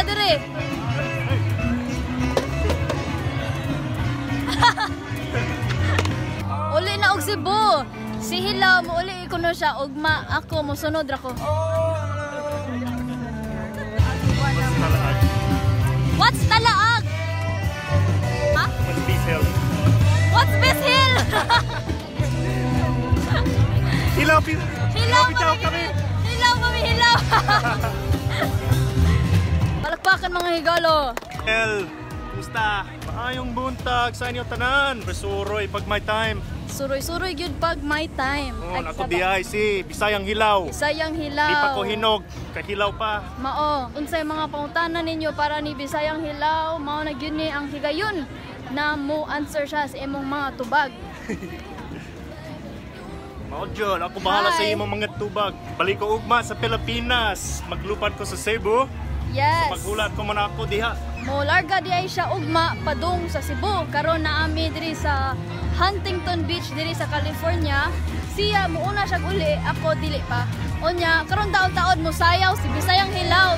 dire. Uli na og Cebu. Si Hilaw mo uli kuno siya ugma ako mosunod ra ko. What's Talaag? Ha? What's Peace Hill? What's Peace Hill? Hilaw, Hilaw bitaw kami. Hilaw kami, hilaw. Palakpakan mga higalo. El, kumusta? Maayong buntag sa inyo tanan. Suroy pag my time. Suroy-suroy gyud pag my time. Oh, Ay, ako diay si Bisayang Hilaw. Bisayang Hilaw. Di pa ko hinog, kahilaw pa. Mao, unsay mga pangutana ninyo para ni Bisayang Hilaw, mao na gyud ni ang higayon na mo answer siya sa imong mga tubag. Mao jud, ako bahala sa Hi. imong mga tubag. Balik ko ugma sa Pilipinas. Maglupad ko sa Cebu. Yes. Maghulat ko man ako diha. Mo larga di ay siya ugma padung sa Cebu. Karon na ami diri sa Huntington Beach diri sa California. Siya muuna siya uli, ako dili pa. Unya karon taon-taon mo sayaw si Bisayang Hilaw.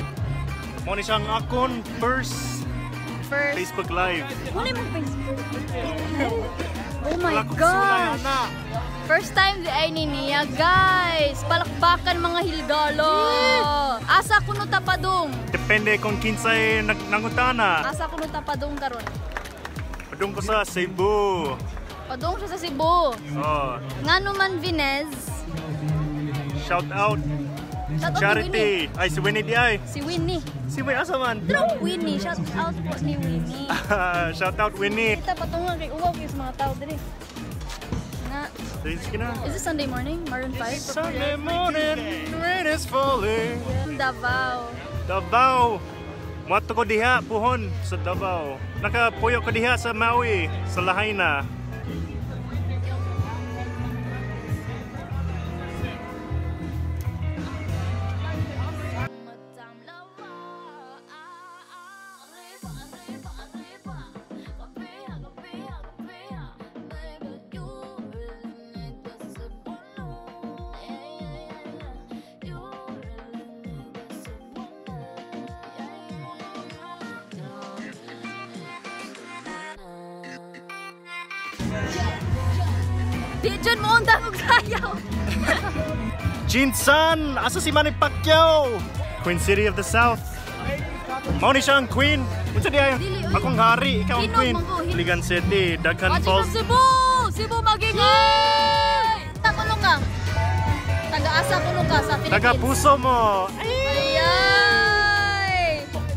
Mao ni siyang akon first First. Facebook Live. Muna mo Facebook. Oh my Wala kong sulay, gosh. ana. First time di ay ni niya, guys. Palakpakan mga hilgalo. Asa kuno ta padung? Depende kung kinsay nangutana. Asa kuno ta padung karon? Padung ko sa Cebu. Padung siya sa Cebu. Oh, Ngano man Vinez? Shout out Shout out ni Winnie. Charity. Ay, si Winnie di ay. Si Winnie. Si Winnie asa man? Pero Winnie, shout out po ni Winnie. Shout out Winnie. Kita patungan kay uwaw kay sa mga tao diri. Na, Sige na. is it Sunday morning? Maroon 5? Sunday morning, rain is falling. Davao. Davao. Muadto ko diha puhon sa Davao. Nakapuyo ko diha sa Maui, sa Lahaina. Di jud mo unta kog sayaw. Jinsan, asa si Manny Pacquiao? Queen City of the South. Mao ni siya ang queen. Unsa di ay? Dili, oy. Akong hari, ikaw ang Hinog queen. man ko, Ligan City, Daghan Watching Falls. from Cebu! Cebu magigay! Taga ka? Taga-asa kuno ka sa Philippines. Taga puso mo. Ayay!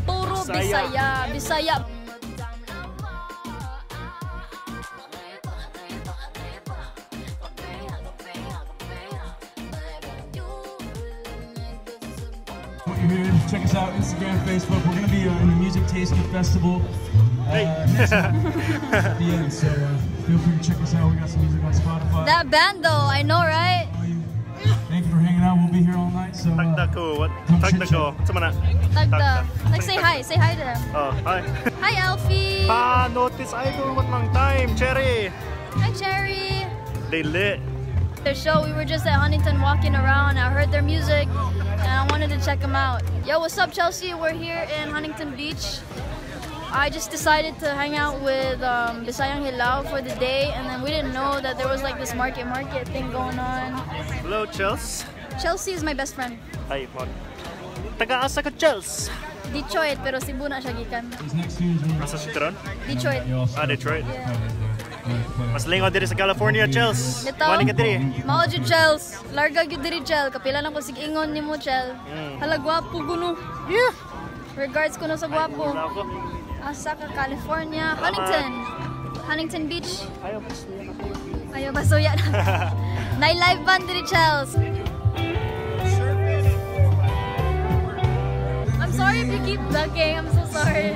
Puro Bisaya. Bisaya. Bisaya. What you're here, check us out, Instagram, Facebook. We're gonna be in the Music Taster Festival next month at the end. So feel free to check us out. We got some music on Spotify. That band though, I know, right? Thank you for hanging out. We'll be here all night. So Tagda ko. What? Come Tagda chit ko. chat. Unsa man na? Tagda. Like say hi. Say hi to them. Oh, hi. Hi, Alfie. Pa notice idol what lang time, Cherry. Hi, Cherry. They lit. Their show, we were just at Huntington walking around. I heard their music and I wanted to check them out. Yo, what's up, Chelsea? We're here in Huntington Beach. I just decided to hang out with Bisayang Hilaw for the day, and then we didn't know that there was like this market thing going on. Hello, Chels. Chelsea is my best friend. Ay, mon. Taga-asa ka, Chels. Detroit, pero Cebu na siya gikan. These next tunes, we're Asa si Tron? Detroit. Ah, Detroit. Yeah. Mas lingaw diri sa California, Chels. Bitaw. Mani ka diri. Mao jud Chels. Larga gyud diri Chel. Kapila lang ko sig ingon nimo Chel. Hala gwapo guno. Yeah. Regards kuno sa gwapo. Wala ako. Asa ka California, Huntington. Huntington Beach. Ayaw. Ayaw basuya na. Nay live band diri Chels. I'm sorry if you keep ducking. I'm so sorry.